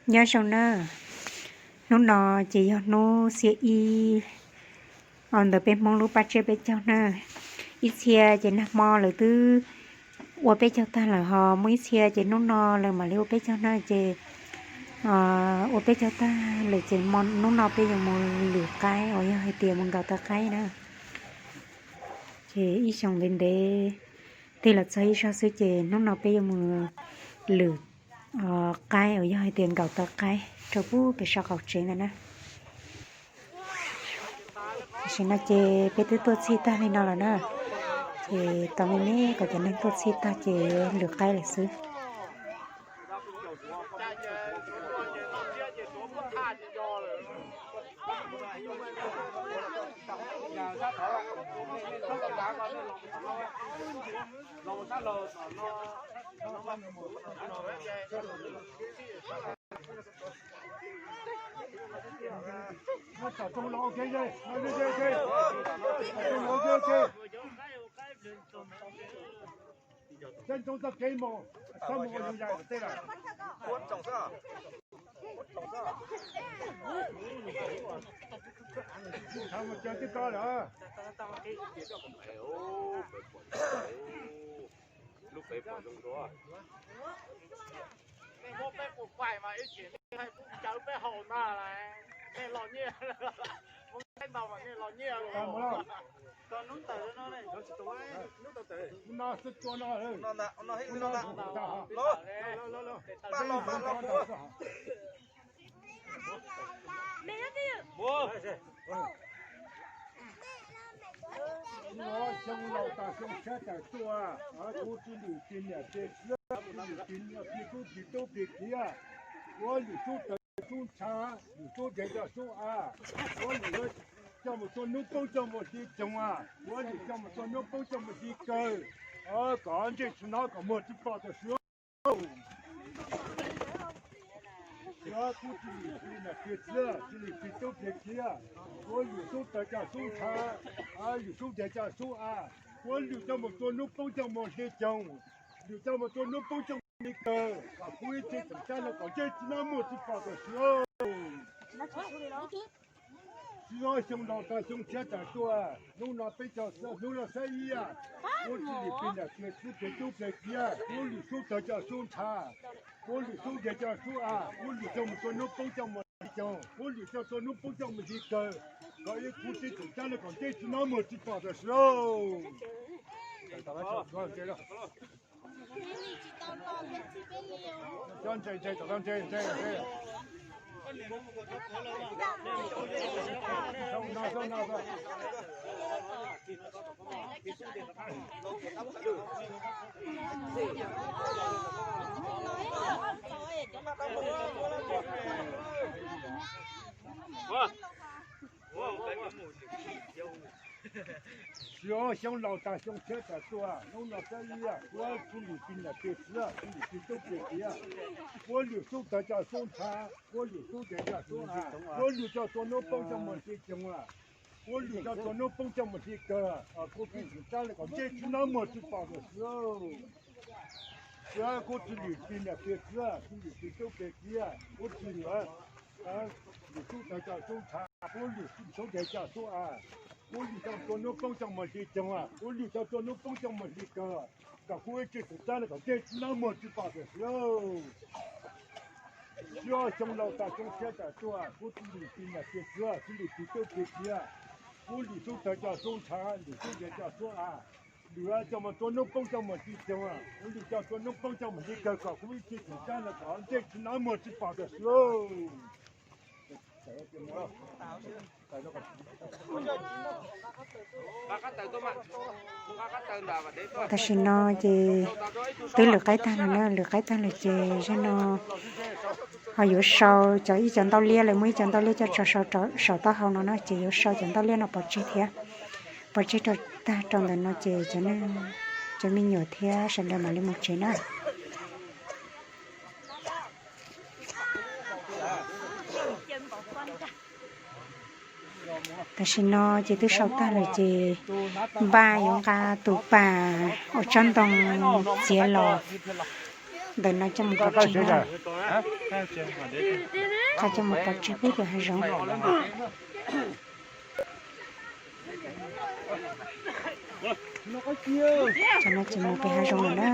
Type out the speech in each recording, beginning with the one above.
Nyob zoo na, hnub no ces yog hnub xiab ib ntawm peb Hmoob lub paj tsiab peb caug na. Ib txhia ces nag hmo lawv twb ua peb caug tag lawm, ho muaj ib txhia ces hnub no lawv mam li ua peb caug na ces ua peb caug tag lawm ces hnub no peb yuav mus lwm qaib uas yog hais tias mus nkaum taw qaib na. Ces ib xyoo ntev ntev tig los txog ib zaug xwb ces hnub no peb yuav mus lwm qaib uas yog hais tias nkaum taw qaib rau pub pem saum qaum tsev ntawd na. Tam sim no ces peb twb tuaj txhij tag li no lawm na, ces tos me me kom cov neeg tuaj txhij tag ces lwm qaib lawm xwb. Nej muab peb quas paim mas ib chim nej cawv peb haus na, nej los nyiaj, muab peb ntau mas nej los nyiaj. Xyoo laus tas xyoo tshiab tawm tuaj, kuv tsis lwm tis niam tis txiv, tsis lwm tis niam tis tub tis tub tis kiv, kuv lwm xub tawv xub ntshav, lwm xub dev coj xub av, kuv lwm coj mus tua hnub poob coj mus hli coog, kuv lwm coj mus tua hnub poob coj mus hli kawg, kom ntsej tsis hnov kom muag tsis pom tam sim. Kuv tsis lwm tis niam tis txiv, tsis lwm tis tub tis kiv, kuv lwm xub tawv coj xub ntshav, lwm xub dev coj xub av, kuv lwm coj mus tua hnub poob coj mus hli coog, lwm coj mus tua hnub poob coj mus hli kawg, kom kuv ib txhij txheem tsab no kom ntsej tsis hnov muag tsis pom tam sim. Tsis ob xyoo laus tas xyoo tshiab tawm tuaj, hnub no peb caug, hnub no xiab ib, kuv tsis lwm tis niam tis txiv tis tub tis kiv, kuv lwm xub tawv coj xub ntshav, kuv lwm xub dev coj xub av, kuv lwm coj mus tua hnub poob coj mus hli coog, kuv lwm coj tua hnub poob coj mus hli kawg, kom ib kuv tsis txheem tsab no kom ntsej tsis hnov muag tsis pom tam sim. Tsis ob xyoo laus tas xyoo tshiab tawm tuaj, hnub no xiab ib, kuv tsis lwm tis niam tis txiv, tsis lwm tis tub tis kiv, kuv lwm xub tawv coj xub ntshav, kuv lwm xub dev coj xub av, kuv lwm coj tua hnub poob coj mus hli coog, kuv lwm coj tua hnub poob coj mus hli kawg, kuv tsis txheem tsab no kom ntsej tsis hnov muag tsis pom tam sim. Tsis ob kuv tsis lwm tis niam tis txiv, tsis lwm tis tub tis kiv, kuv tsis lwm, lwm xub tawv coj xub ntshav, kuv lwm xub dev coj xub av, kuv lwm coj tua hnub poob coj mus hli coog, kuv lwm coj tua hnub poob coj mus hli kawg, kom kuv ib txhij txheem tsab no kom ntsej tsis hnov muag tsis pom tam sim. Tsis ob xyoo laus tas xyoo tshiab tawm tuaj, kuv tsis lwm tis niam tis txiv, tsis lwm tis tub tis kiv, kuv lwm xub tawv coj xub ntshav, lwm xub dev coj xub av, lwm coj mus tua hnub poob coj mus hli coog, kuv lwm coj tua hnub poob coj mus hli kawg kom kuv ib txhij txheem tsab no kom ntsej tsis hnov muag tsis pom tam sim. Tam sim no ces twb lwm qaib tag lawm na, lwm qaib tag lawm ces zaum no ho yuav sau cov ib cov ntaub liab, lawv muaj ib cov ntaub liab coj tso saum taub hau no na, ces yuav sau cov ntaub liab no pov tseg thiab, pov tseg rau tag rau ntawm no ces cov neeg, cov me nyuam thiab sawv daws mam li mus tsev na. Tam sim no ces twb sau tag lawm ces npaj yuav nqa tus pas uas tsob ntoo txiav los Ntawm no coj mus pov tseg na. Qhov coj mus pov tseg pub pem hav zoov. Cov no ces mus pem hav zoov lawm na.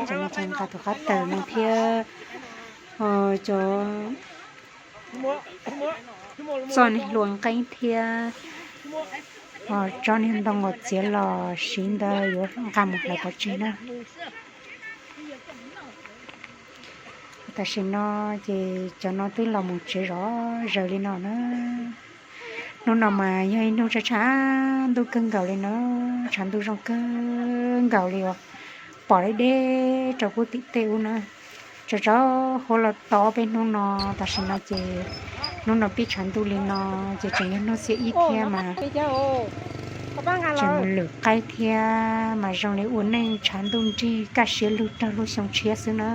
Cov no ces nqa tus qab tawm no thiab cov txoj niag hlua nqeeb thiab tsob niag ntoo uas txiav los siv ntawd yuav nqa mus hlawv pov tseg na. Tam sim no ces cov no twb los mus tsev zov zaws li no na. Hnub no mas yog ib hnub tshav tshav ntuj kawg nkaus li na, tshav ntuj zoo kawg nkaus li os. Pom deb deb rau puag tim tej ub na. Tsov tsov huab los tau peb hnub no, tam sim no ces hnub no pib tshav ntuj li no ces tseem yog hnub xiab ib thiab mas tseem mus lwm qaib thiab mas zoo li ua neej tshav ntuj nrig kaj siab lug rau lub xyoo tshiab xwb na.